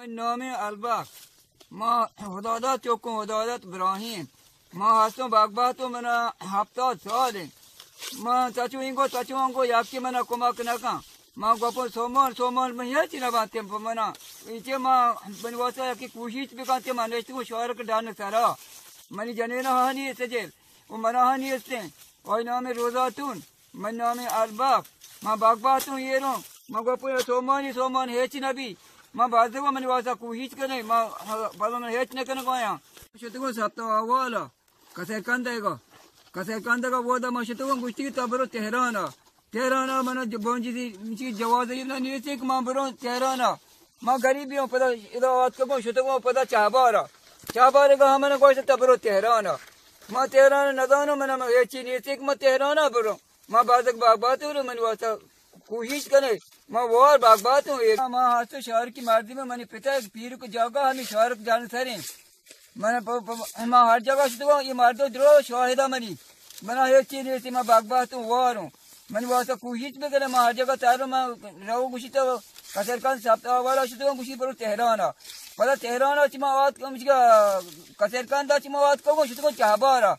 من نام البخش، ما خداداد چکوں، خداداد ابراہیم، ما ہستوں باغباتوں، منا ہپتاد سال انت۔ ما تچو اینگو تچو آنگو یکی منا کمک نکن۔ ما گوپوں سومان، سومان من ہیچ نبانتیں پہ منا۔ اینچے ما من واسطہ یکی کوشش بکنتیں، ما نشتگوں شارک ڈن سرا۔ منی جنین ہانی سجل و منا ہانی استیں۔ آئی نام روزاتون۔ من نام البخش، ما باغباتوں ایروں، ما گوپوں سومانی سومان ہیچ نبی، ما بازگو منی واسطہ کوشش کنے، ما بازو من ہیچ نکنے گویاں۔ شتگوں سپتا احوالا، کسے کندے گا، کسے کندے گا ودا ما شتگوں گوشتی کہ تا برو تہرانا، تہرانا من بونجی سی جواز یہ نہ نیستی کہ ما برو تہرانا۔ ما غریبی ہوں، پدا ادا آتکگوں شتگوں پدا چہبارا۔ چہبارگا ہمن گوشت تا برو تہرانا۔ ما تہران نزانوں، من ہم ہیچی نیستی کہ ما تہرانا بروں۔ ما بازگ باغبات رو، من واسطہ کوشش کنے۔ ما وار باغبات ہوں۔ ما ہستو شہر کی مردم، منی پتا ایک پیر کو جاگا ہمیں شہر جان سریں۔ من پ-، پ-، ما ہر جگہ شتگوں، یہ مردم درو شاہدہ منی۔ منا ہیچی نیستی، ما باغبات ہوں، وار ہوں۔ منی واسطہ کوشش بکنے، ما ہر جگہ تارو، ما رو گوشی تو کسرکان سپتا والا شتگوں، گوشی برو تہرانا۔ پدا تہرانا چی ما آتکگوں، کسرکان دا چی ما آتکگوں، شتگوں چہبارا۔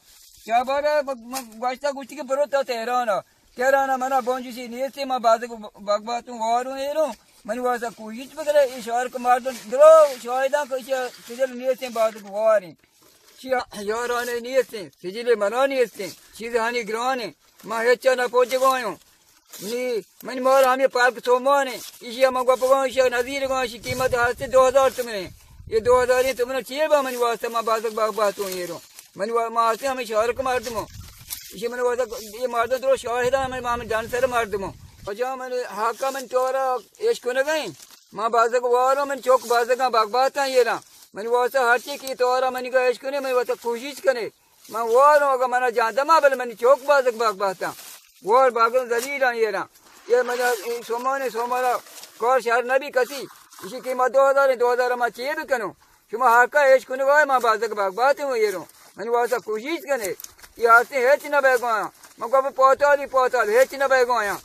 چہبارا ب-، م-، گوشتا گوشتی کہ برو تا تہرانا۔ تہرانا منا بونجی سی نیستی، ما بازگ باغباتوں واروں ایروں۔ منی واسطہ کوشش بکنے، ای شہر کو مردم درو شاہداں کہ ایشی سجل نیستیں، بازگ واریں۔ چیا یاران نیستیں، سجل منا نیستیں، چیز ہانی گرانیں، ما ہچا نہ پوچگایوں۔ نی منی مال ہمیں پالک سومانیں، ایشی ہم گپگاں، ایشی نظیر گاں، ایشی قیمت ہستے دو ہزار تومنیں۔ یہ دو ہزار تومن چیے با منی واسطہ، ما بازگ باغباتوں ایروں۔ منی وا-، ما ہستے ہمیں شہر کو مردموں۔ ایشی منی واسطہ یہ مردم درو شاہداں، ہمیں ما ہمیں جان سر مردموں۔ وجہ من حقا من تورا ایش کنگیں۔ ما بازگ واروں، من چوک بازگاں باغباتاں ایراں۔ منی واسطہ ہرچی کہ تورا منی گا ایش کنے، منی واسطہ کوشش کنے۔ من واروں، اگاں منا جان دما، بلے منی چوک بازگ باغباتاں۔ وار باغاں ذلیلاں ایراں۔ یہ منا سومانے سومارا کار شر نبی کسی۔ ایشی قیمت دو ہزار، دو ہزار ما چے بکنوں؟ شما ہر کا ایش کنگا، ما بازگ باغبات ہوں ایروں۔ منی واسطہ کوشش کنے۔ یہ ہستے ہیچ نہ بیگوایا۔ من گوپوں پاتالی پاتال، ہیچ نہ بیگوایا۔